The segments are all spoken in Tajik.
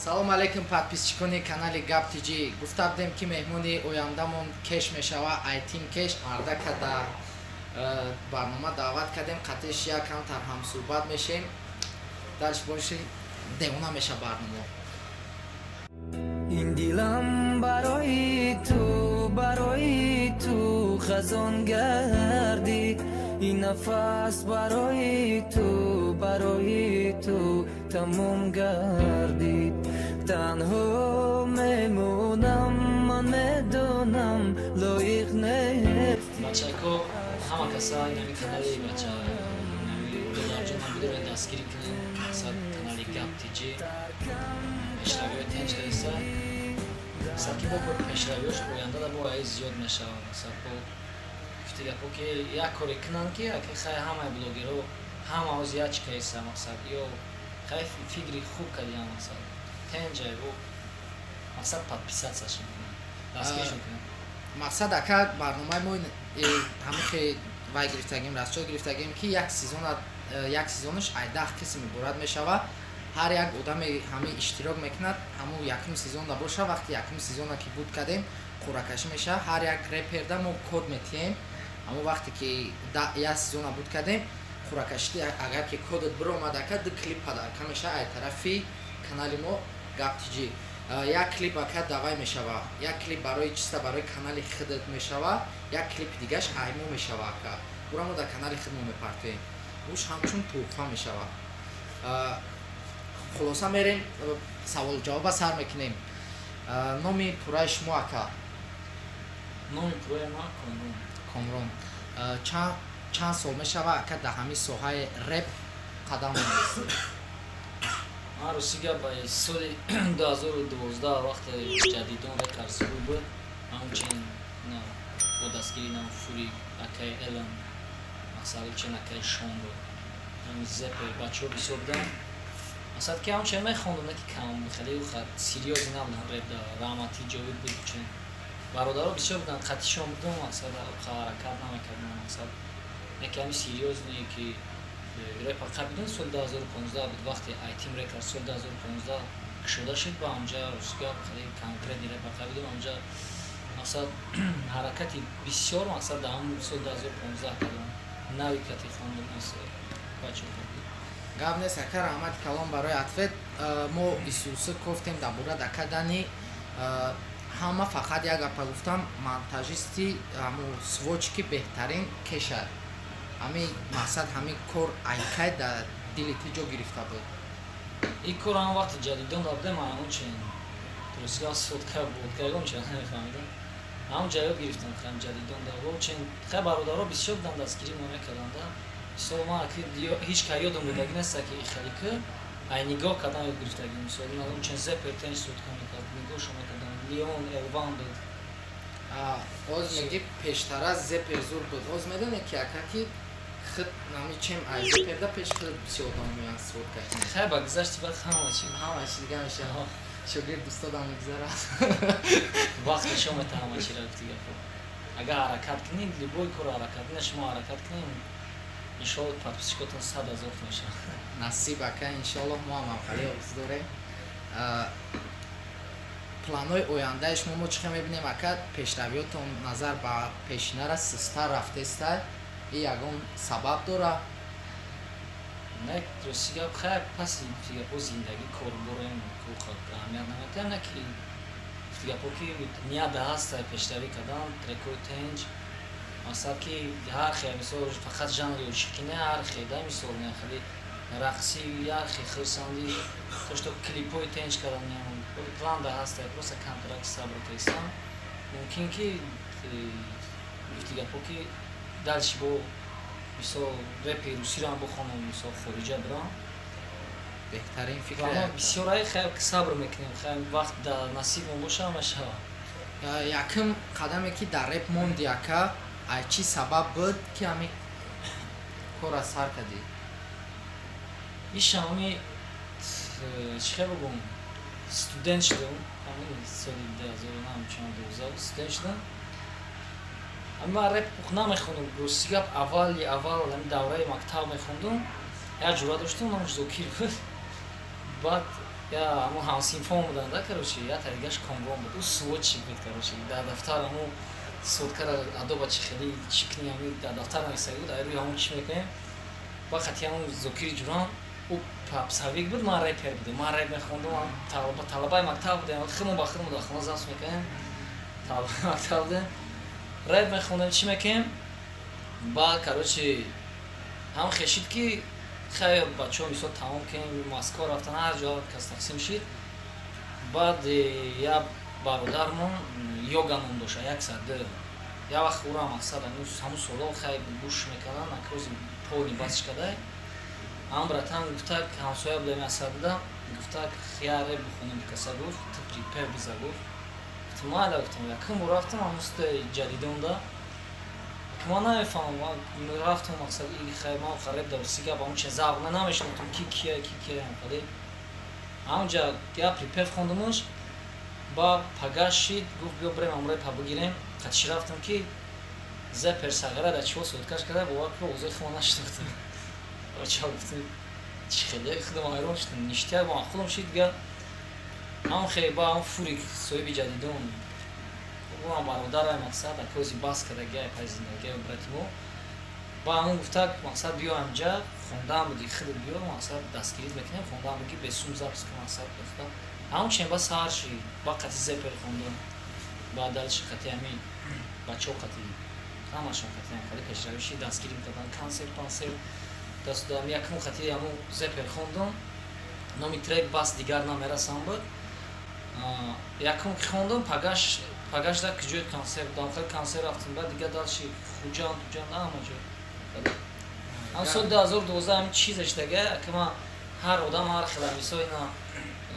Салом алейкум, подписчикони канали Гап ТЖ. Гуфта будем, ки меҳмони ояндамон Кеш мешава. Айтим Кеш мардака да барнома даъват кардем. Қатиш як камтар ҳамсӯҳбат мешем. Дарш боши, девона меша барнома. Ин дилам барои ту, барои ту хазон гардид, ин нафас барои ту, барои ту тамом гардид. Танҳо мемонам, ман медонам, лоиқ нест. Бачако, ҳама каса инами канали бача Додарҷонам бидорен, дастгирӣ кунем. Мақсад, канали Гап ТЖ пешравиҳои тенҷ кардиса. Мақсад, ки бо пешравиҳош оянда да бо ай зиёд мешавад. Мақсад, бо гуфти гапо, ки як коре кунанд, ки аки хай ҳамаи блогерҳо ҳама оз як чи каиса. Мақсад, ё хай фикри хуб кардиям. Мақсад, тенҷай бо мақсад подписаться мекунам, дастгиришон кунам. Мақсад, ака, барномаи мо ҳамихе вай гирифтагим, расчо гирифтагим, ки як сезона, як сезонаш ай 10 қисм иборат мешава. Ҳар як одаме ҳамин иштирок мекунад. Ҳамун якум сезонда боша, вақти якум сезона ки буд кардем, қуръакашӣ мешава. Ҳар як реперда мо код метиҳем. Ҳамун вақте ки як сезона буд кардем, қуръакашӣ, агар ки кодат биромад, ака, ду клип подарка мешава ай тарафи канали мо Гап ТЖ. Як клип, ака, давай мешава, як клип барои чиста, барои канали худат мешава, як клипи дигаш аймо мешава, ака, ура мо дар канали худмо мепартоем, уш ҳамчун тӯҳфа мешава. Хулоса, мерем, саволу ҷавоба сар мекунем. Номи пурраи шумо, ака? Номи пурраи ман Комрон. Комрон. Чанд сол мешава, ака, дар ҳамин соҳаи реп қадам мондед? Ман, рости гап, ба соли 2012, вақте Ҷадидон Рекордс буд, ҳамчун бо дастгири нам Фури, акаи Элен, мақсад, чен акаи Шон буд, ҳами Зепе, бачаҳо бисёр буданд. Мақсад, ки ҳамчун мехондам, не ки кам, хеле серьёзный набудам реп. Да раҳмати Ҷовид буд, чен бародаро бисёр буданд, қатишон будам. Мақсад, ҳаракат намекардам. Мақсад, яке ҳами серьёзный ки репа қабидем, соли 2015 буд, вақте Айтим Рекорд соли 2015 кушода шуд. Ба ҳамҷа, рости гап, хеле конкретный репа қабидем ҳамҷа. Мақсад, ҳаракати бисёр, мақсад, дар ҳамн соли 2015 кардам, нави кати хондам бачаҳо. Гап нест, ака, раҳмати калон барои ответ. Мо исусы кофтем дар бораи дакадани ҳама. Фақат як гапа гуфтам: монтажисти ҳамун сводчики беҳтарин Кеша. Ҳамин мақсад, ҳамин кор айкай дар дили ту ҷо гирифта буд? Ин кор ҳам вақти Ҷадидон будем, ҳамончен, ростига, сотка буд, ягон чиз намефаҳмидам. Ҳамон ҷа ёд гирифтам. Хам Ҷадидон да чен хай бародаро бисёр буданд, дастгирӣ мо мекарданд. Мисол, ман ҳеҷ кай ёдам будаги неста, ки хеле ки ай нигоҳ кардан ёд гирифтагӣ. Мисол, чен Зепер тенҷ сотка мекард, нигоҳшо мекардам, Леон Элван буд. Оз меги, пештара Зепер зур буд. Оз медоне, ки, ака, ки худ нами чем ай Зеперда пеш худ бисёр одам меоянд сводка. Хай, ба гузашти вақт ҳама чи. Ҳама чи дига мешава, шогирд устодам мегузарад. Вақт нишон мета ҳама чиро, гуфти гапо. Агар ҳаракат кунед, любой корро ҳаракат кунед, шумо ҳаракат кунед, иншоалло, подписчикотон 100 000 мешавад. Насиб, ака, иншоаллоҳ, мо ҳам ҳамхали орзу дорем. Планҳои ояндаи шумо мо чӣ хел мебинем, ака? Пешравиётон назар ба пешинара сустар рафтеста, и ягон сабаб дора? Не, рости гап, хай, паси, гуфти гапо, зиндагӣ, корборем, аҳамият наметиҳам. Не ки, гуфти гапо, ки ният ҳаста пешравӣ кардан, трекои тенҷ. Мақсад, ки ҳар хел, мисол, фақат жанри ошиқӣ не, ҳар хел да, мисол, хеле рақсӣ, ҳар хел хурсандӣ, то что клипҳои тенҷ кардан. План да ҳаста, просто камтарак сабр кардистам. Мумкин ки, гуфти гапо, ки дальше бо, мисол, репи русиро ҳам бихонам, мисол, хориҷа бирам. Беҳтарин фикр. Бисёрае, хай, сабр мекунем, хай, вақт да насибмон боша, мешава. Якум қадаме, ки дар реп монди, ака, ай чӣ сабаб буд, ки ҳамин корра сар кардӣ? Ишами, чӣ хел бигӯм, студент шудам ҳамин соли 2012, студент шудам. Ман реп намехондам, рости гап. Аввали аввал ҳамин давраи мактаб мехондум, як ҷура доштум, номаш Зокир буд. Баъд Я ҳамун ҳамсинфон буданд да, короче, я дигаш Комрон буд, ӯ сводчик буд. Короче, дар дафтар ҳамун сводкара адоба чи хеле чӣ кунӣ, ҳамин дар дафтар нависагӣ буд, ай рӯи ҳамун чӣ мекунем. Ба хати ҳамун Зокири Ҷурон, ӯ попсовик буд, ман репер будам, ман реп мехондам, талабаи мактаб будем, худмон ба худмон дар хона запись мекунем, талабаи мактаб будем, реп мехондем, чӣ мекунем. Баъд, короче, ҳам хешид, ки хеле бачаҳо, мисол, тамом кунем, Москва рафтан, ҳар ҷо кас тақсим шид. Баъд як бародармон Йога ном дошт, 102. Як вақт ӯро мақсад ҳамун солҳо хай гӯш мекардан, акози полный басш кадай. Ҳам братан гуфтак, ҳамсоя будем, 102, гуфтак, я реп бихонем, каса гуфт, ту припев биза, гуфт. Гуфтам, майла, гуфтам. Якум бор рафтам ҳамун студияи ҷадидонда, ман намефаҳмам, рафтам, мақсад, хай ман реп дар сига ба ҳамун завқ намешинохтам, ки кия, ки кия. Хали ҳамунҷа я припев хондамаш. Ба пагаш шид, гуфт, биё бирем, ҳам репа бигирем. Қатиши рафтам, ки зепер сағира дар чиво сводкаш карда, бовар ки овозои хума нашинохтам. Бача, гуфтам, чи хеле худам ҳайрон шудам, ништяк ба худам шид дига. Ҳам хеле ба ҳам фурик соҳиби ҷадидон, ӯам бародарай, мақсад, акози бас кардагиай пай зиндагиай брати мо. Ба ҳамон гуфтак, мақсад, биё ҳамҷа хондаам буди, худат биё, мақсад, дастгирит мекунем, хондаам буги, бесум запись кун, мақсад, гуфта. Ҳамон чен ба сар шид, ба қати зепер хондам, баъд дальше қати ҳамин бачаҳо, қати ҳамашон, қати ҳам хеле пешравӣ шид, дастгирӣ мекардан, консерт пансерт дастдам. Якум қати ҳамун зепер хондам, номи трек «Бас дигар намерасам» буд. Якум ки хондам, пагаш дар куҷои консерт будам, хеле консерт рафтем, баъд дига дальше Хуҷанд, Хуҷанд, ҳама ҷо. Ҳам соли 2012 ҳамин чизаш дага, ки ман ҳар одам ҳар хела, мисол, ина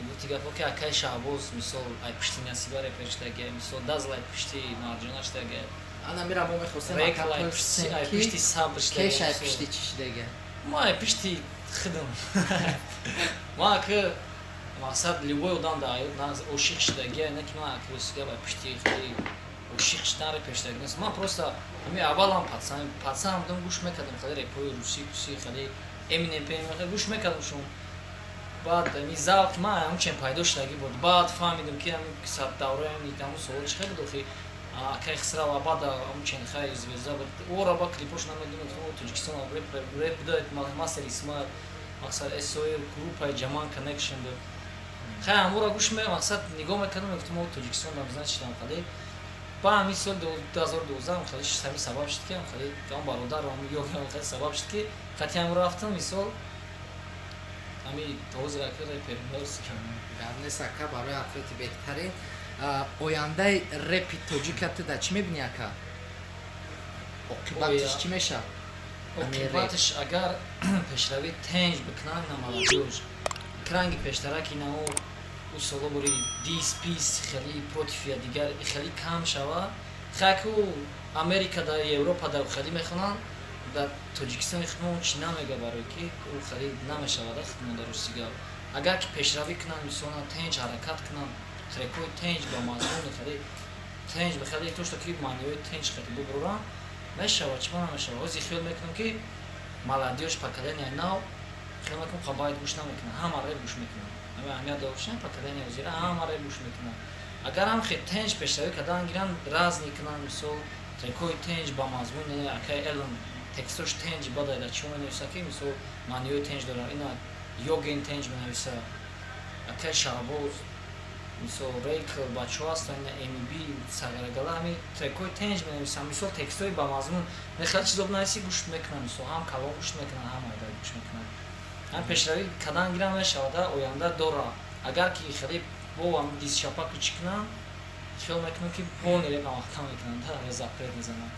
гуфти гапо, ки акаи Шаҳбоз, мисол, ай пушти Насиба репер шудага, мисол, Дазл ай пушти Марҷона шудага. Ана мира мо мехостем. Рекл ай пушти Сабр шудага. Кеш ай пушти чӣ шудага? Ма ай пушти худам. Ма ки мақсад, любой одам да ошиқ шудагия, не ки ман акросига ба пушти хеле ошиқ шудан репер шудаги нест. Ман просто ҳами аввалам пацан пацан будам, гӯш мекардам хеле репҳои русӣ кусӣ, хеле Эминем, гӯш мекардам шум. Баъд ами завқи ман ҳамчен пайдо шудагӣ буд. Баъд фаҳмидам, ки ҳамин давраи ҳамун суол чӣ хел буд охи, акай Хисрав баъд ҳамчен хай звезда буд, ора ба клипош намедонам, Тоҷикистон реп буда, Мастер Исмаил, мақсад, СО группаи Ҷаман Connection буд. Хай ҳамуро гӯш мақсад, нигоҳ мекардам, мегуфтам, о, Тоҷикистон дам, значит, ам хеле. Ба ҳамин соли 2012 хеле ҳамин сабаб шуд, ки хеле ҳам бародар ё хеле сабаб шуд, ки қати ҳамин рафтам, мисол, ҳами ҳозир ака репер. Гап нест, ака, барои ответ и беҳтарин. Ояндаи репи тоҷика ту дар чӣ мебинӣ, ака? Оқибатиш чӣ мешавад? Оқибатиш, агар пешравӣ тенҷ бикунанд, намаладёж кранги пештара, ки нао ӯ соло бори дис пис хеле против я дигар хеле кам шава. Хайку Америка да, Европа да хеле мехонанд, дар Тоҷикистони худмон чӣ намега, барое ки ӯ хеле намешавада худмон дар русига. Агар ки пешравӣ кунанд, мисолан, тенҷ ҳаракат кунанд, трекҳои тенҷ ба мазмуни хеле тенҷ, ба хеле то что ки маъниҳои тенҷ хеле бубуранд, мешавад. Чима намешавад? Ҳозир хиёл мекунам, ки молодёжь, поколения нав, хиёл мекунам, қабайд гӯш намекунанд, ҳама реп гӯш мекунанд. Ҳама аҳамият дошта, поколения ҳозира ҳама реп гӯш мекунанд. Агар ҳам хе тенҷ пешравӣ кардан гиранд, разный кунанд, мисол, трекҳои тенҷ ба мазмуни акай Элон, текстош тенҷ бадай, дар чио менависа, ки, мисол, маъниҳои тенҷ дорад. Ина Йоген тенҷ менависа, акай Шаҳбоз, мисол, рейк бачаҳо ҳастанд, ина мб сагарагала, ҳами трекҳои тенҷ менависанд, мисол, текстҳои ба мазмун мехоҳад чизо бинависӣ, гӯш мекунанд, мисол, ҳам калон гӯш мекунанд, ҳам майда гӯш мекунанд. Ҳам пешравӣ кардан гирам, мешавада, оянда дора. Агар ки хеле бо дисшапаку чӣ кунанд, хиёл мекунам, ки полный реп маҳкам мекунанд, запрет мезананд.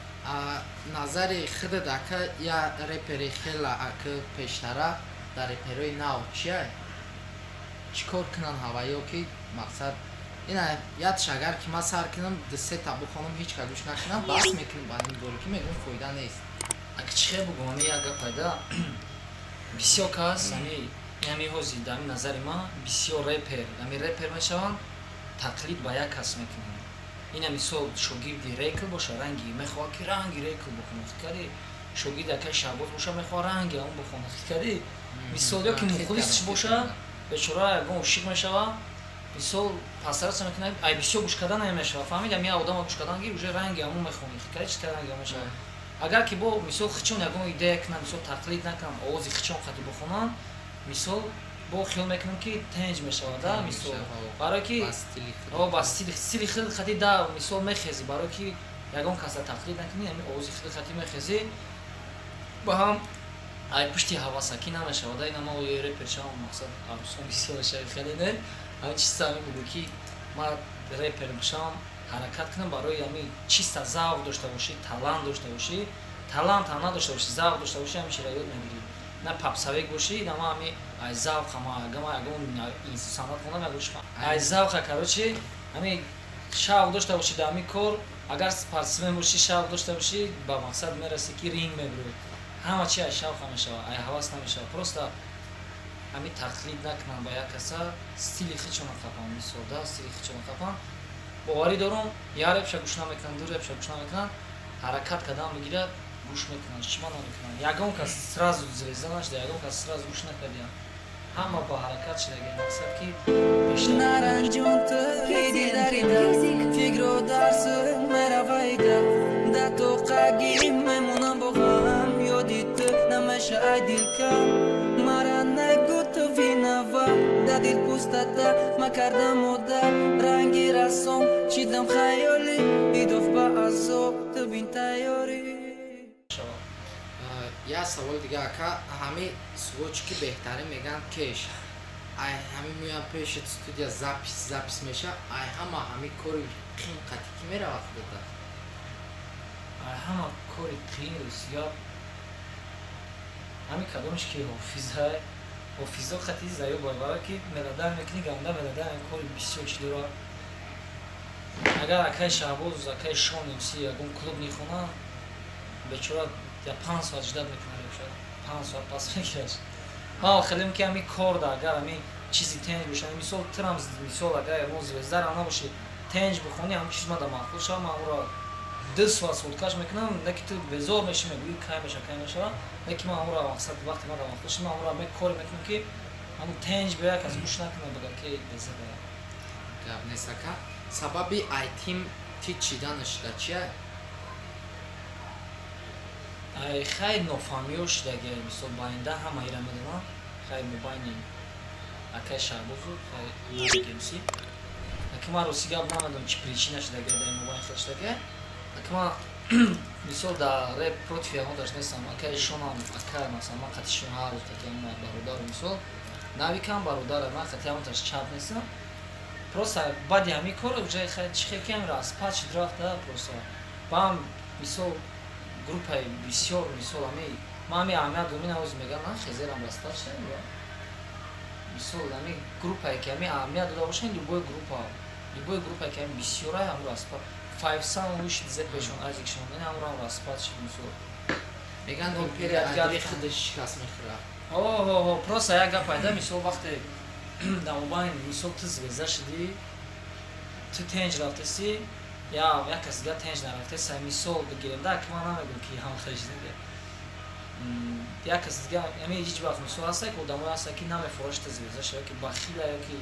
Назари худат, ака, я репери хела ака пештара дар реперои нав чия, чӣ кор кунанд ҳаваё, ки мақсад, ина ятш, агар ки ман сар кунам, ду-сета бухонам, ҳеҷ ка гӯш накунам, бас мекунам ба ин боре, ки мегӯм, фоида нест. Ака, чӣ хел бугум, ами як гап пайда, бисёр кас ами ҳозир, дар ами назари ман, бисёр репер ами репер мешаванд, тақлид ба як кас мекунанд. Ина, мисол, шогирди Рекл боша, ранги мехоҳад, ки ранги Рекл бухонад, кади шогирди акаи Шаҳбоз боша, мехоҳад ранги ҳамон бухонад, кади, мисол, ё ки мухлис боша. Бечора ягон ошиқ мешава, мисол, пасараса мекунад, ай бисёр гӯш кардан намешава, фаҳмид? Ами одама гӯш кардан гир, уже ранги ҳамон мехонӣ, чи ранги ҳамон мешава. Агар ки бо, мисол, хичон ягон идея кунам, мисол, тақлид накунам, овози хичон қати бихонам, мисол, бо хиёл мекунам, ки тенҷ мешава да, мисол, барое ки ба стили хел қати да, мисол, мехезӣ, барое ки ягон каса тақлид накунӣ, ами овози хел қати мехезӣ. Ба ҳам ай пушти ҳавасакӣ намешава да. Ина ма репер шавам, мақсад, арӯсон бисёр мешава, хеле не, ҳамин чиза ҳамин бугӯ, ки ма репер бишавам, ҳаракат кунам барои ҳамин. Чиста завқ дошта бошӣ, талант дошта бошӣ, талант ҳам надошта бошӣ, завқ дошта бошӣ, ҳамин чиро ёд мегирӣ. На попсовик бошӣ, на ма ҳами ай завқа, ма агама ягон санъат хондам, ягон ай завқа. Короче, ҳамин шавқ дошта бошӣ дар ҳамин кор, агар спортсмен бошӣ, шавқ дошта бошӣ, ба мақсад мерасӣ, ки ринг мебурӣ. Ҳама чи ай шавқа мешава, ай ҳавас намешава. Просто ҳамин тақлид накунам ба як каса, стили хичона қапам, мисол да, стили хичона қапам. Боварӣ дорум, як репша гӯш намекунам, ду репша гӯш намекунам, ҳаракат кардан мегирад, гӯш мекунанд. Чима намекунанд? Ягон кас сразу звезда нашуда, ягон кас сразу гӯш накардиям, ҳама ба ҳаракат шидаги, мақсад ки Наранҷон, ту дидарида фикру дарсу меравайда, да тоқагӣ мемонам бо ғам, ёди ту намеша, ай дилкам мара нагу, ту виноват. Да дил пустата ма кардам одат, ранги рассом чидам хаёлӣ, идоф ба азоб, ту бин тайёрӣ. Як саволи дига, ака. Ҳамин сводчи ки беҳтарин мегӯянд, кеш ай ҳамин меоян пеши студия, запись меша, ай ҳама ҳамин кори қин қатӣ ки меравад худата? Ай ҳама кори қин, рӯсиёт, ҳамин кадомш ки ҳофиза, ҳофизо қати заё барбара, ки меладар мекунӣ, ганда меладар, кори бисёр чи дора. Агар акай Шаҳбоз, акай Шон МС ягон клуб мехонанд, бечора я 5 соат ждать мекунад, репша 5 соат пас мегираш. Ҳа, хелем ки ҳамин кор да, агар ҳамин чизи тенҷ боша, мисол, тирам, мисол, агар ягон звездарам набоши, тенҷ бихонӣ, ҳамин чиз мада маъқул шава, ман ӯро 2 соат суткаш мекунам. Не ки ту безор мешӣ, мегӯӣ, кай меша, кай мешава, не ки ман ӯро, мақсад, вақте мада маъқул шуд, ман ӯро коре мекунам, ки ҳамун тенҷ бия, кас гӯш накунад, бага ки безеба. Гап нест, ака. Сабаби айтим тит шиданаш дар чия? Ай, хай, нофаҳмиҳо шудаги, мисол, байнда ҳама ира медонам. Хай, мобайни акай Шаҳбозу, хай, МС. Аки ман рости гап намедонам, чи причина шудаги, дар мобайн хел шудаги. Аки ман, мисол, дар реп против ягон даш нестам. Акай Шонам, ака, масалан, ман қати шон ҳар рӯз қати ҳамон бародару, мисол, навикам бародара, ман қати ҳамон таш чап нестам. Просто баъди ҳамин кор уже хай чи хел ки ҳамин распад шуд, рафта. Просто баам, мисол, группаи бисёр, мисол, ҳами ман ҳами аҳамият дом, ина ҳозир мегӯям, ман хезерам распад шудам. Мисол, ҳами группае ки ҳами аҳамият дода бошанд, любой группае ки ҳами бисёрае, ҳамн распад. Five Sound вышид, зепешон, азикшон, ин ҳамрам распад шуд, мисол. Мегӯянд, империя адри худаш шикаст мехӯрад. Оҳо, просто як гап пайда, мисол, вақте дар мобайн, мисол, ту звезда шудӣ, ту тенҷ рафтаси, я як кас дигар тенҷ нарафтаси, мисол бигирем да, ки ман намегӯм, ки ҳамхел шудаги, як кас дигар ами ҳеҷ вақт, мисол, ҳаста, ки одамое ҳаста, ки намефорад, шта звезда шава, ки бахила ё ки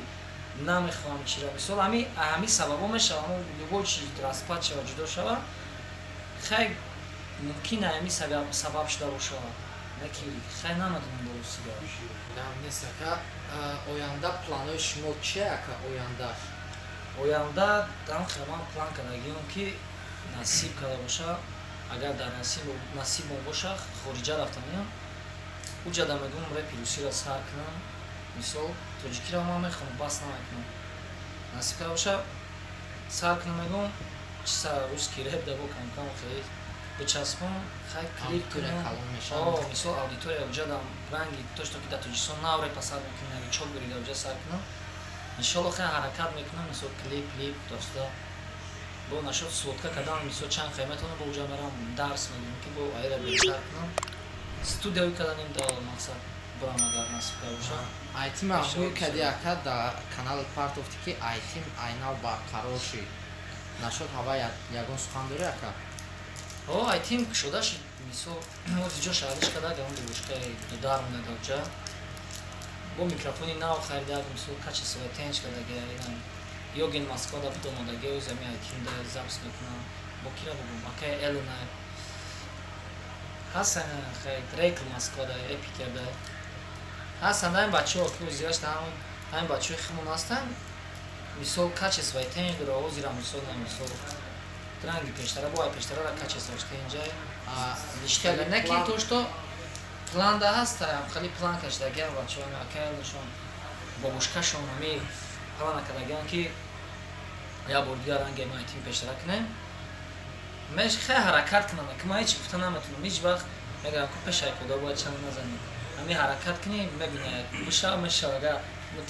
намехоҳам чира, мисол, ҳами сабабо мешава, ҳамо любой чи распад шава, ҷудо шава. Хай, мумкин ҳами сабаб шуда бошава, не ки хай, намедонам дорусти гап. Гап нест, ака. Оянда планҳои шумо чия, ака, оянда? Оянда дан ман план кардагиам, ки насиб карда боша, агар дар насибон боша, хориҷа рафтаниям. Уҷада мегӯм, репи русиро сар кунам. Мисол, тоҷикиро ман мехоҳам, бас намекунам. Насиб карда боша, сар кунам, мегӯм, чиса русский реп да бо камкам хеле бичаспам, хай, клип кунам. Мисол, аудитория уҷадам ранги то что ки дар Тоҷикистон нав репа сар мекунӣ, новичок бурида, уҷа сар кунам, иншолло. Хай, ҳаракат мекунам, мисол, клип доста бо нашод сводка кардам, мисол, чанд хай метавонам, бо уҷа мерам, дарс мегирам, ки бо айра беҳтар кунам. Студияи каданем да мақсад бурам, агар насиб карда боша. Айтим ҳӯй кади, ака, да канал партофти, ки айтим айнав барқарор шид. Нашод ҳава ягон сухан дорӣ, ака? О, айтим кушода шид, мисол, ҳози ҷо шаҳриш када, гамон дурушкаи дудар монда уҷа. Бо микрофони нав харида, мисол, качество тенч кардага. Ина Йоген Москва да буд, омадаги, озами айтимда запись мекунам. Бо кира бугум, акай Элена ҳастан, хай, Рекл Москва да, Эпитер да ҳастан. Ҳамин бачаҳо ки озирашта, ҳамин бачаҳои химон ҳастанд. Мисол, качество и тенч дора озира, мисол, на мисол ранги пештара, бо ай пештарара качество ш тенҷай. Не ки то что план да ҳаста, хеле план кашидагиам бачаҳо, акай Элнашон, бобушкашон ҳами плана кардагиам, ки як бор дигар ранги майтим пештара кунем. Меш хеле ҳаракат кунам, ки ман ҳеч гуфта наметунам ҳеҷ вақт. Мегӯям, ку пешай худо бояд чанд назанем, ҳами ҳаракат кунем, мебинед, бишава, мешава, агар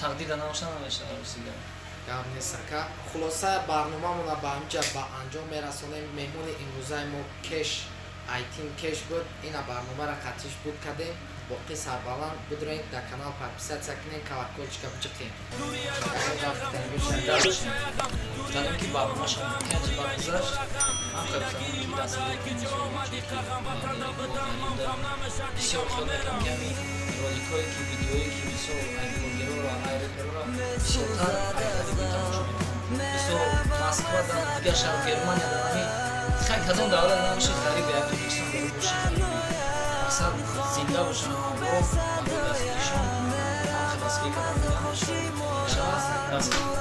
тақдирда набоша, намешава, росига. Гап нест, ака. Хулоса, барномамона ба ҳамҷа ба анҷом мерасонем. Меҳмони имрӯзаи мо Кеш, Айтим Кеш буд. Ина барномаро қатиш буд кардем. Боқӣ сарбаланд бидурен, дар канал подписаться кунем, колокольчика биҷиқем. Гуфтанем, ки барномашон тенҷ баргузашт. Ҳам гуфтанем, ки дастгирӣ кунем, бисёр хел мекунам, ки ҳамин роликҳое ки, видеое ки, мисол, ай блогерора, ай реперора бисёртар ай ғарибӣ тамошо мекунам. Мисол, Москва да, дигар шаҳр, Германия да, ҳамин хай кадом давлат набоши, ғарибе, як Тоҷикистон дора боши, ғарибе, мақсад зинда бошанд. Ҳамроҳ барои дастгиришон ҳам дастгирӣ кардан шавад дастгирӣ.